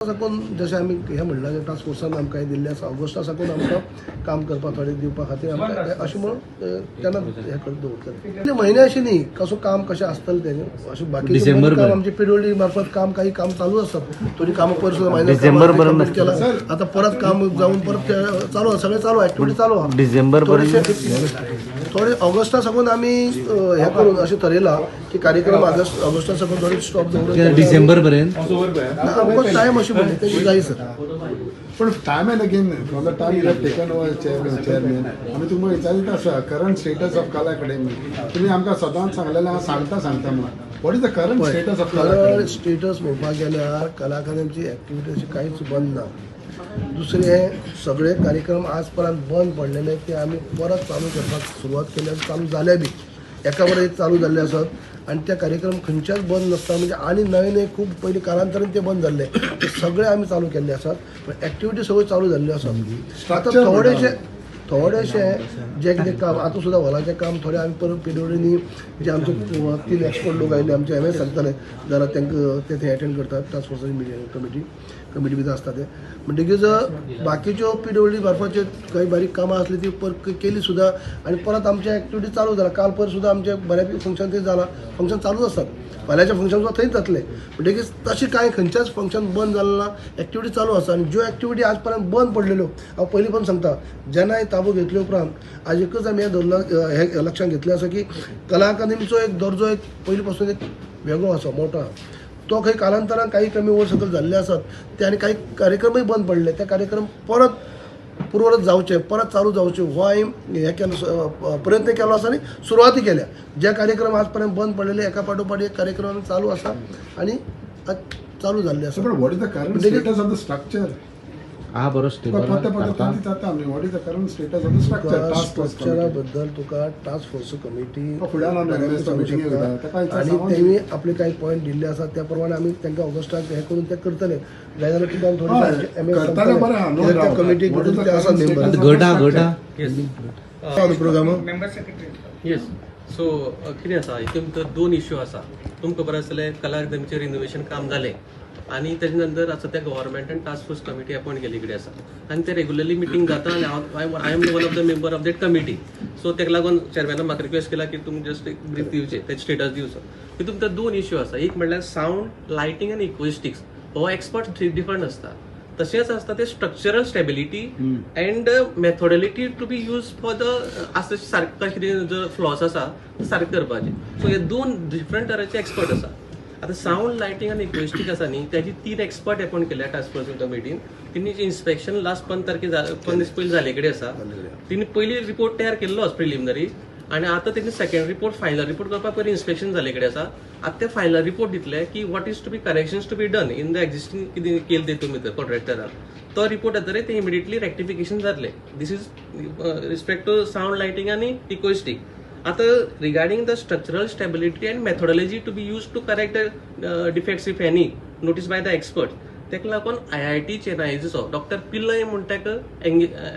साकून जशें आमी हें म्हणलां टास्क फोर्सान आमकां हें दिल्लें आसा, ऑगस्टा साकून आमकां काम करपाक थोडें दिवपा खातीर आमकां अशें म्हणून तेन्ना हें करून दवरतले. म्हयने अशें न्ही कसो काम कशें आसतलें तें अशें बाकी काम आमचे पीडब्ल्यूडी मार्फत काम काही काम चालू आसतात, थोडी कामां पयर सुद्दां मायनर केला, आतां परत काम जावन परत चालू आसा, सगळें चालू एक्टिविटी चालू आसा. डिसेंबर थोडे ऑगस्टा साकून आमी हें करून अशें थरयलां की कार्यक्रम ऑगस्टा साकून थोडे स्टॉप दवरून डिसेंबर पर्यंत आमकां टायम अशें म्हणलें तेजी जाय सर. पण time and again from the time you have taken over chairman आमी तुमकां विचारीत आसा current status of Kala Academy. तुमी आमकां सदांच सांगलेलें आहा, सांगता सांगता म्हणून what is the current status of Kala current Academy? Status म्हणपाक गेल्यार कला अकादमीची एक्टिविटी अशी कांयच बंद ना. दुसरें सगळे कार्यक्रम आज पर्यंत बंद पडलेले ते आमी परत चालू करपाक सुरवात केली आनी चालू जाले बी, एका बरोबर एक चालू जाल्ले आसात आनी ते कार्यक्रम खंयच्याच बंद नासता, म्हणजे आनी नवे नवे खूब पयलीं कालांतरान ते बंद जाल्ले ते सगळे आमी चालू केल्ले आसात, पण एक्टिविटी सगळ्यो चालू जाल्ल्यो आसात. आतां थोडेशे जे कितें काम आतां सुद्दां हॉलाचें काम थोडें आमी परत पीडब्ल्यूडीनी जे आमचे 3 एक्सपर्ट लोक आयिल्ले आमचे एम एस सांगताले जाल्यार तांकां ते थंय एटेंड करतात टास्क फोर्साची मिटींग कमिटी भितर आसता ते. म्हणटकीच बाकीच्यो पीडब्ल्यूडी मार्फतच्यो काही बारीक कामां आसली ती परत केली सुद्दां आनी परत आमचे एक्टिविटी चालू जाला. काल पयर सुद्दां आमचे बऱ्यापैकी फंक्शन थंय जाला, फंक्शन चालूच आसतात, फाल्यांचें फंक्शन सुद्दां थंयच जातलें. म्हणटकीच तशें कांय खंयच्याच फंक्शन बंद जालें ना, एक्टिविटी चालू आसा. आनी ज्यो एक्टिविटी आज पर्यंत बंद पडलेल्यो हांव पयलीं पण सांगता, जेन्ना हे ताबो घेतले उपरांत आज एकच आमी हें धरलां, हें लक्षांत घेतलें आसा की कला अकादमीचो एक दर्जो एक पयलीं पासून एक वेगळो आसा, मोठो आसा, तो खंय कालांतरान काही कमी वर सकयल जाल्ले आसात ते आनी काही कार्यक्रमूय बंद पडले, ते कार्यक्रम परत पुर्वत जावचे, परत चालू जावचे हो हांवें हें केलो प्रयत्न केलो आसा आनी सुरवाती केल्या. जे कार्यक्रम आज पर्यंत बंद पडलेले एका फाटोफाट एक कार्यक्रम चालू आसा आनी चालू जाल्ले आसा. पण what is the current status of the structure? हा बरो स्टेबल जाता आमी what is the current status of the structure? Task force स्ट्रक्चरा बद्दल तुका टास्क फोर्स कमिटी आनी तेणी आपले काही पॉयंट दिल्ले आसात त्या प्रमाणे आमी तांकां ऑगस्टाक हें करून ते करतले. जाय जाल्यार तुका थोडे कमिटी आसा मेंबर गटा गटा प्रोग्राम येस. सो कितें आसा हितून भितर 2 इश्यू आसा. तुमकां खबर आसतलें कला अकादमीचें रिनोवेशन काम जालें आनी तेजे नंतर आतां त्या गव्हर्मेंटान टास्क फोर्स कमिटी अपॉयंट केल्ली कडेन आसा आनी ते रेगुलरली मिटींग जाता आनी हांव I am one of the member of that committee. So तेका लागून चेअरमॅनान म्हाका रिक्वेस्ट केला की तुमी जस्ट एक ब्रीफ दिवचें, तेजें स्टेटस दिवचो. तितून भितर 2 इश्यू आसा, एक म्हणल्यार सावंड लायटींग आनी इक्विस्टिक्स हो एक्सपर्ट डिफरंट आसता, तशेंच आसता ते structural stability and methodology to be use for the आसा सारकें कितें जर फ्लॉस आसा ते सारकें करपाचें. सो हे 2 डिफरंट तरांचे एक्सपर्ट आसा. आतां सावंड लायटींग आनी इक्वेस्टीक आसा न्ही तेजी 3 एक्सपर्ट अपॉयंट केल्या टास्क फोर्स कमिटीन. तिणी इन्स्पेक्शन लास्ट 15 तारखे 15 दीस पयलीं जाल्ले कडेन आसा, तिणी पयलीं रिपोर्ट तयार केल्लोच प्रिलिमिनरी आनी आतां तेणी सेकंड रिपोर्ट फायनल रिपोर्ट करपाक पयलीं इन्स्पेक्शन जाल्ले कडेन आसा. आतां ते फायनल रिपोर्ट दितले की what is to be corrections to be done in the existing कितें केलें तेतून भितर कॉन्ट्रॅक्टरान, तो रिपोर्ट येतरे ते इमिडिएटली रेक्टिफिकेशन जातलें. This is respect to sound lighting आनी इक्वेस्टीक. आतां regarding the structural stability and methodology to be use to correct the defects if any notice by the expert, तेका लागून IIT चेन्नईचो डॉक्टर पिल्लय म्हूण ताका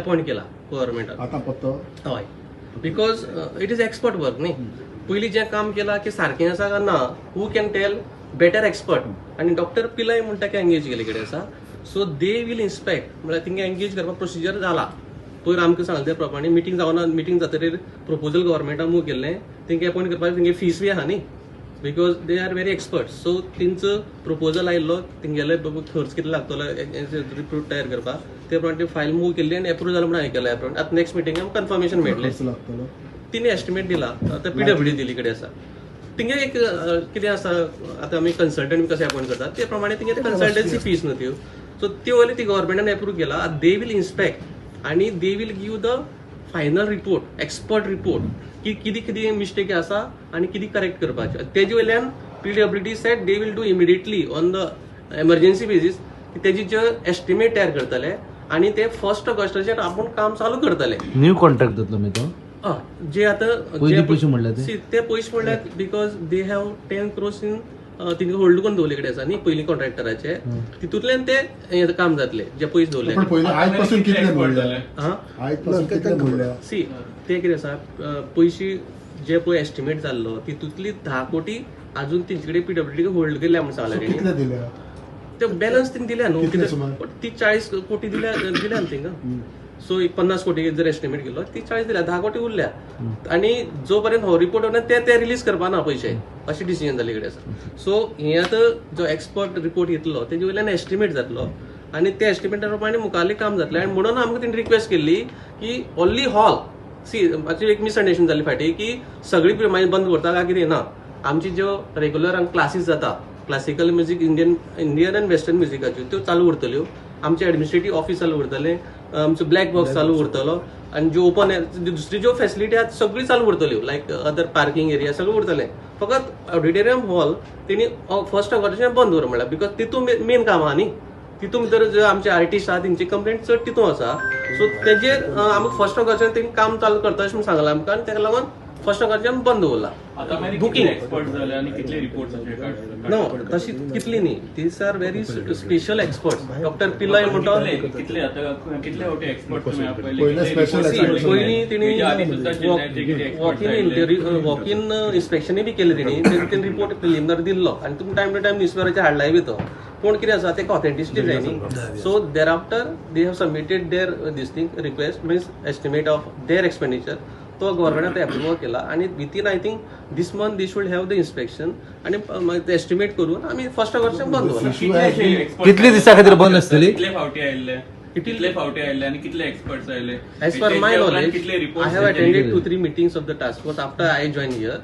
अपॉयंट केला गव्हर्मेंटान. आतां पत्तो हय, because it is expert work न्ही. पयलीं जें काम केलां की सारकें आसा काय ना, who can tell better expert, आनी डॉक्टर पिल्लय म्हूण ताका एंगेज केल्ले कडेन आसा. सो they will inspect, म्हळ्यार तिंगा एंगेज करपाक प्रोसिजर जाला. पयर आमकां सांगलें त्या प्रमाणे मिटींग जावना, मिटींग जातकीर प्रपोजल गव्हर्मेंटान मूव केल्लें, तेंकां अपॉयंट करपाक तेंगे फीस बी आहा न्ही, because they are very expert. So तेंचो प्रपोजल आयिल्लो, तेंगेले खर्च कितलो लागतलो रिपोर्ट तयार करपाक, ते प्रमाणे ती फायल मूव केल्ली आनी एप्रूव जालें म्हणून हांवें केलें. प्रमाणे आतां नेक्स्ट मिटिंगेक कन्फर्मेशन मेळटलें. तिणी एस्टिमेट दिला, आतां पीडब्ल्यूडी दिल्ली कडेन आसा. तिंगे एक कितें आसा आतां आमी कन्सल्टंट कशें अपॉयंट करतात ते प्रमाणे तिंगे कन्सल्टन्सी फीस न्हू त्यो. सो त्यो वयली ती गव्हर्मेंटान एप्रूव केला. आतां they will inspect आनी they will give the final report, expert report की कितें कितें मिस्टेक आसा आनी कितें करेक्ट करपाचें. तेजे वयल्यान PWD said they will do immediately on the emergency basis तेजी जे एस्टिमेट तयार करतले आनी ते 1 ऑगस्टाचेर आपूण काम चालू करतले. न्यू कॉन्ट्रॅक्ट जातलो मागीर तो? जे आतां पयशे म्हणल्यार ते पयशे म्हणल्यार because they have 10 crores in तिंका होल्ड करून दवरले कडेन आसा न्ही पयलीं कॉन्ट्रॅक्टराचे, तितूंतल्यान ते काम जातले जे पयशे दवरले. सी ते कितें आसा पयशे जे पळय एस्टिमेट जाल्लो तितूंतली 10 कोटी अजून तेंचे कडेन पीडब्ल्यूडी होल्ड केल्या म्हूण सांगलें. ते बॅलन्स तिने दिल्या न्हू, ती 40 कोटी दिल्या दिल्या न्हू थिंगा. सो एक 50 कोटी जर एस्टिमेट केलो ती 40 दिल्या, 10 कोटी उरल्या. आनी जो पर्यंत हो रिपोर्ट येना ते ते रिलीज करपा ना पयशे, अशें डिसिजन जाल्ले कडेन आसा. सो हे आतां जो एक्सपर्ट रिपोर्ट येतलो तेजे वयल्यान एस्टिमेट जातलो आनी त्या एस्टिमेटा प्रमाणे मुखारलें काम जातलें. आनी म्हणून आमकां तेणी रिक्वेस्ट केल्ली की ओन्ली हॉल सी मातशी एक मिसअंडरस्टँडिंग जाली फाटीं की सगळी मागीर बंद करता काय कितें ना. आमची ज्यो रेगुलर क्लासीस जाता classical music Indian and western म्युजिकाच्यो त्यो चालू उरतल्यो, आमचे एडमिनिस्ट्रेटीव ऑफिस चालू उरतलें, आमचो ब्लॅक बॉक्स चालू उरतलो आनी ज्यो ओपन दुसरी ज्यो फेसिलिटी आहात सगळी चालू उरतल्यो, लायक अदर पार्किंग एरिया सगळें उरतलें. फकत ऑडिटोरियम हॉल तेणी फर्स्ट ऑगस्टाच्यान बंद दवर म्हणल्यार because तितून मेन काम आहा न्ही, तितून भितर जे आमचे आर्टिस्ट आहा तेंची कंप्लेंट चड तितून आसा. सो तेजेर आमकां फर्स्ट ऑगस्टाच्यान तेणी काम चालू करता अशें म्हूण सांगलां आमकां आनी तेका लागून फर्स्ट ऑगस्टाच्यान बंद दवरला. बुकींग नो तशी कितली न्ही, these are very special experts. Doctor Pillai म्हणटा पयलीं तेणी वॉक इन इन्स्पेक्शनूय बी केलें तेणी, तेणी रिपोर्ट प्रिलिमिनरी दिल्लो आनी तुमी टायम टू टायम न्यूजपेपराचेर हाडलाय बी तो. पूण कितें आसा तेका ऑथेंटिसिटी जाय न्ही. So thereafter they have submitted their this thing request means estimate of their expenditure, तो गव्हर्मेंटान ते एप्रूव केला आनी within I think this month they should have the inspection आनी मागीर एस्टिमेट करून आमी फर्स्ट ऑगस्टाक बंद दवरला. कितले दिसां खातीर बंद आसतली? कितले फावटी आयिल्ले, कितले फावटी आयिल्ले आनी कितले एक्सपर्ट्स आयिल्ले? As per my knowledge, I have attended 2-3 meetings of the task force after I joined here.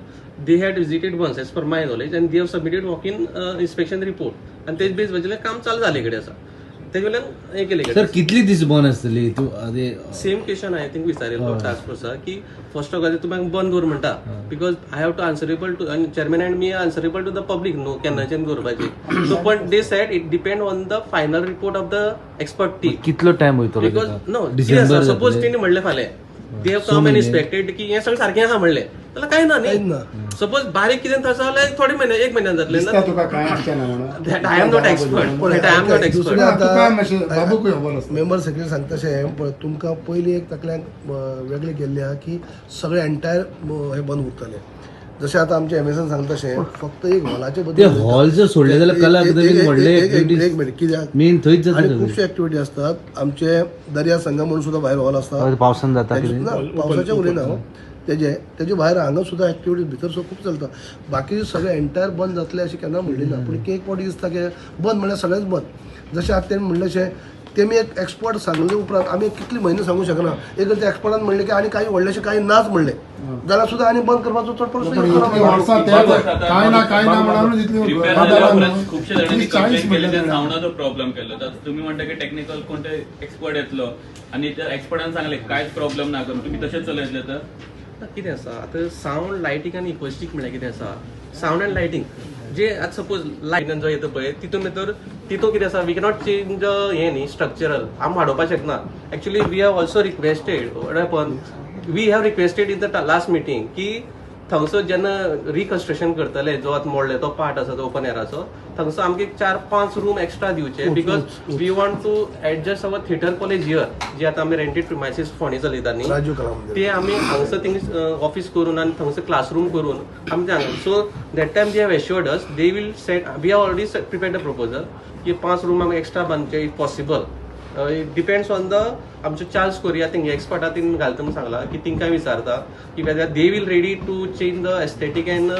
They had visited once as per my knowledge and they have submitted walk-in inspection report. And तेज बेस वयल्यान काम चालू जाले कडेन आसा. तेजे वयल्यान हें केलें. सर कितली दीस बंद आसतली? तूं सेम क्वेश्चन I think विचारिल्लो टास्क फोर्साक की फर्स्ट ऑगस्ट तुमी बंद दवर म्हणटा because I have to answerable to chairman and me answerable to the public न्हू केन्नाच्यान दवरपाची. सो पण they said it depend on the final report of the expert team. कितलो टायम वयतलो? Because no suppose तेणी म्हणलें फाल्यां they have come and inspected की हें सगळें सारकें आसा म्हणलें जाल्यार कांय ना न्ही. सपोज बारीक कितें आसा जाल्यार थोडे म्हयने एक म्हयन्यान जातलें. I am not expert, I am not expert. Member secretary सांगता तशें पळय तुमकां पयलीं एक तकल्यांक वेगळें केल्लें आहा की सगळें एंटायर हें बंद उरतलें. जशें आतां आमचें एमएसान सांगता तशें फक्त एक हॉलाचें बद्दल हॉल जर सोडलें जाल्यार कला अकादमीन व्हडलें एक मिनट कित्याक मेन थंयच जाता. आनी खुबश्यो एक्टिविटी आसतात. आमचे दर्या संघ म्हणून सुद्दां भायर हॉल आसता, पावसान जाता ना पावसाचें उलयना हांव, तेजे तेजे भायर हांगा सुद्दां एक्टिविटी भितर सुद्दां खूब चलता. बाकी सगळें एंटायर बंद जातलें अशें केन्ना म्हणलें ना, पूण एक फावटी दिसता की बंद म्हणल्यार सगळेंच बंद. जशें आतां तेणी म्हणलें अशें तेमी एक एक्सपर्ट सांगले उपरांत आमी कितले म्हयने सांगूं शकना. एक ते एक्सपर्टान म्हणलें की आनी कांय व्हडलेशें कांय नाच म्हणलें जाल्यार सुद्दां आनी बंद करपाचो चड प्रस्न. खुबशे जाणांनी कंप्लेन केले ते सावंडाचो प्रॉब्लेम केलो. तुमी म्हणटा की टेक्निकल कोण एक्सपर्ट येतलो आनी त्या एक्सपर्टान सांगलें कांयच प्रॉब्लेम ना करून तुमी तशेंच चलयतले तर कितें आसा आतां सावंड लायटींग आनी इकोस्टीक म्हणल्यार कितें आसा? सावंड आनी लायटींग जे आतां सपोज लायटीन जो येता पळय तितून भितर तितून कितें आसा we cannot change हें न्ही स्ट्रक्चरल आमी वाडोवपाक शकना. Actually we have also requested पण we have requested in the last meeting की थंगसर जेन्ना रिकन्स्ट्रक्शन करतले जो आतां मोडले तो पार्ट आसा तो ओपन एराचो थंगसर आमकां 4-5 रूम एक्स्ट्रा दिवचे because we want to adjust our theatre college here जे आतां आमी रेंटेड प्रिमायसीस फोंडे चलयता न्ही ते आमी हांगसर थिंग ऑफिस करून आनी थंगसर क्लासरूम करून आमी हांगा. So that time they have assured us they will set we have already prepared the proposal की 5 रूम आमी एक्स्ट्रा बांदचे if possible. It depends on the आमचे चार्ल्स कोरिया थिंग एक्सपर्ट आहा तिंगा घालता म्हणून सांगला की तिंकां विचारता की whether they will ready to change the aesthetic and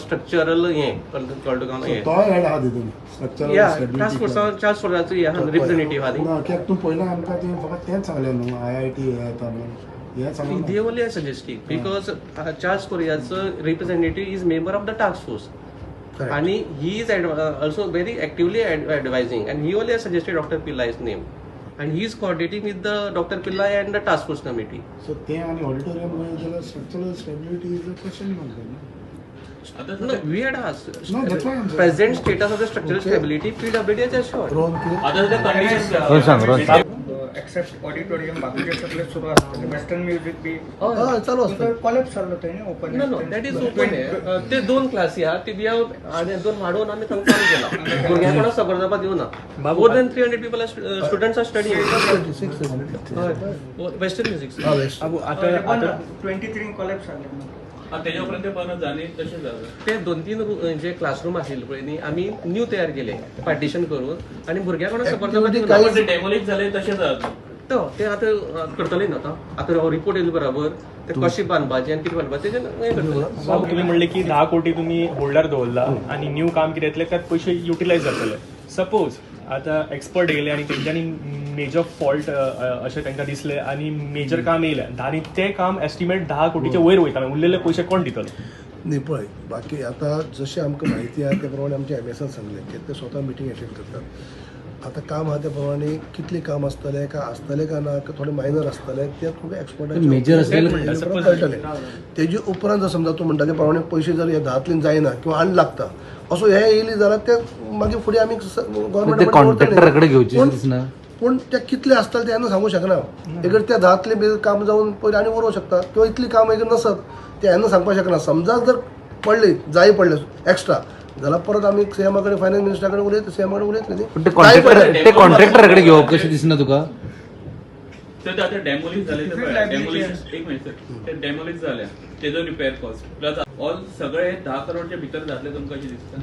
structural हें कळटा तुका हें या टास्क फोर्सा चार्ल्स कोरियाचो हें आहा रिप्रेझेंटेटिव्ह आहा ना कित्याक तूं पयलें आमकां तें फकत तेंच सांगलें न्हू IIT हें येता म्हणून हें सांगलें. They only are suggesting because Charles कोरियाचो representative is member of the task force आणि he is also very actively advising and he only has suggested Dr. Pillai's name and he is coordinating with the Dr. Pillai and the task force committee. So ते आणि auditorium जाल्यार structural stability is a question mark. No, we had asked. No, that's why I'm saying. Present status of the structural stability, PWD has assured. Except auditorium बाकीचे सगळे सुरू असतात. Western music बी चालू असतं. College चालू होतं न्ही open. No no that is open. ते 2 क्लासी आहा ते we have आनी 2 वाडोवन आमी थंय चालू केला. भुरग्यांक कोणाक सबर जावपाक दिवना. More than 300 people students are studying western music. आतां 23 कॉलेज जालें. तेज्या उपरांत ते बंद जाता न्ही, तशें जाता. ते दोन तीन जे क्लासरूम आशिल्ले पळय न्ही, आमी न्यू तयार केले पार्टिशन करून आनी भुरग्यांक कोणाक सफर Activity जावपाक कांय- पण ते डेमोलिश जाले तशें जाता. तो ते आतां करतले न्हू, आतां आतां रिपोर्ट येयले बराबर ते कशें बांदपाचें आनी कितें बांदपाचें तेजें हें करतले. तुम्ही म्हणले की 10 कोटी तुम्ही होल्डार दवरला आणि न्यू काम कितें येतलें त्यात पयशे युटिलायज जातले. सपोज आता एक्सपर्ट येयले आणि तेंच्यांनी मेजर फॉल्ट अशें तांकां दिसलें आनी मेजर काम येयलें आनी तें काम एस्टिमेट 10 कोटीचे वयर वयता, मागीर उरलेले पयशे कोण दितलो? न्ही, पळय, बाकी आतां जशें आमकां म्हायती आहा ते प्रमाणे आमच्या एमएसान सांगलें की ते स्वता मिटींग एटेंड करतात. आतां काम आहा ते प्रमाणे कितलें काम आसतलें काय आसतलें काय ना, काय थोडें मायनर आसतलें, तें तुमकां एक्सपर्टाचे Major आसलें कळटलें. तेजे उपरांत जर समजा तूं म्हणटा ते प्रमाणे पयशे जर हे धांतल्यान जायना किंवा आनी लागता असो हे येयली जाल्यार ते मागीर फुडें आमी ते कॉन्ट्रॅक्टरा कडेन घेवचे दिसना. पूण ते कितले आसतले ते हांवें सांगूंक शकना. एक त्या धांतले बी काम जावन पयलीं आनी उरोवंक शकता किंवा इतली काम एक नसत ते हांवें सांगपाक शकना. समजा जर पडली जाय पडले एक्स्ट्रा जाल्यार परत आमी सीएमा कडेन, फायनान्स मिनिस्टरा कडेन उलयत, सीएमा कडेन उलयतले पण ते न्ही जाय पडले. कॉन्ट्रॅक्टर, ते कॉन्ट्रॅक्टरा कडेन घेवप कशें दिसना तुका? तर ते आतां डेमोलिश जाले ते पळय, डेमोलिश, एक मिनिट सर, ते डेमोलिश जाले तेजो रिपेर कॉस्ट प्लस ऑल सगळे 10 करोडच्या भितर जातले तुमकां अशें दिसता?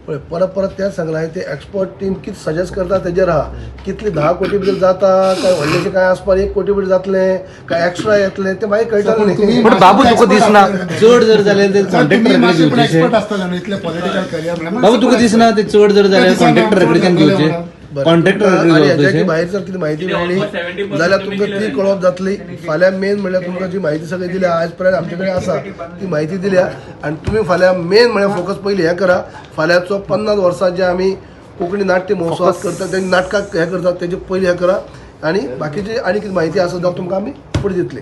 पळय, परत परत तेंच सांगलां हांवें, ते एक्सपर्ट टीम कितें सजेस्ट करता तेजेर आहा. कितले 10 कोटी भितर जाता काय व्हडलेशें काय आसपाक 1 कोटी भितर जातलें काय एक्स्ट्रा येतलें तें मागीर कळटलें न्ही. पण बाबू, तुका दिसना चड जर जालें ते सर, तुम्ही कॉन्ट्रॅक्टरा कडेन मातशे पण घेवचे? एक्सपर्ट आसतले न्हू इतले पॉलिटिकल करियर. बाबू, तुका दिसना ते चड जर जाल्यार कॉन्ट्रॅक्टरा कडच्यान घेवचे? बरें, कॉन्ट्रॅक्टरा तुमकां कडेन आनी हेच्या घेवप भायर जर कितें म्हायती कितें मेळ्ळी almost 70% जाल्यार तुमी तुमकां ती दिलें. कळोवप जातली. फाल्यां मेन म्हणल्यार तुमकां जी म्हायती सगळी दिल्या, आयज पर्यंत आमचे कडेन आसा ती म्हायती दिल्या आनी तुमी फाल्यां मेन म्हणल्यार फोकस पयलीं हें करा. फाल्यांचो 50 वर्सां जे आमी कोंकणी नाट्य महोत्सवात करता, ते नाटकाक हें करतात, तेजे पयलीं हें करा आनी बाकीची आनी कितें म्हायती आसा जाल्यार तुमकां आमी फुडें दितले.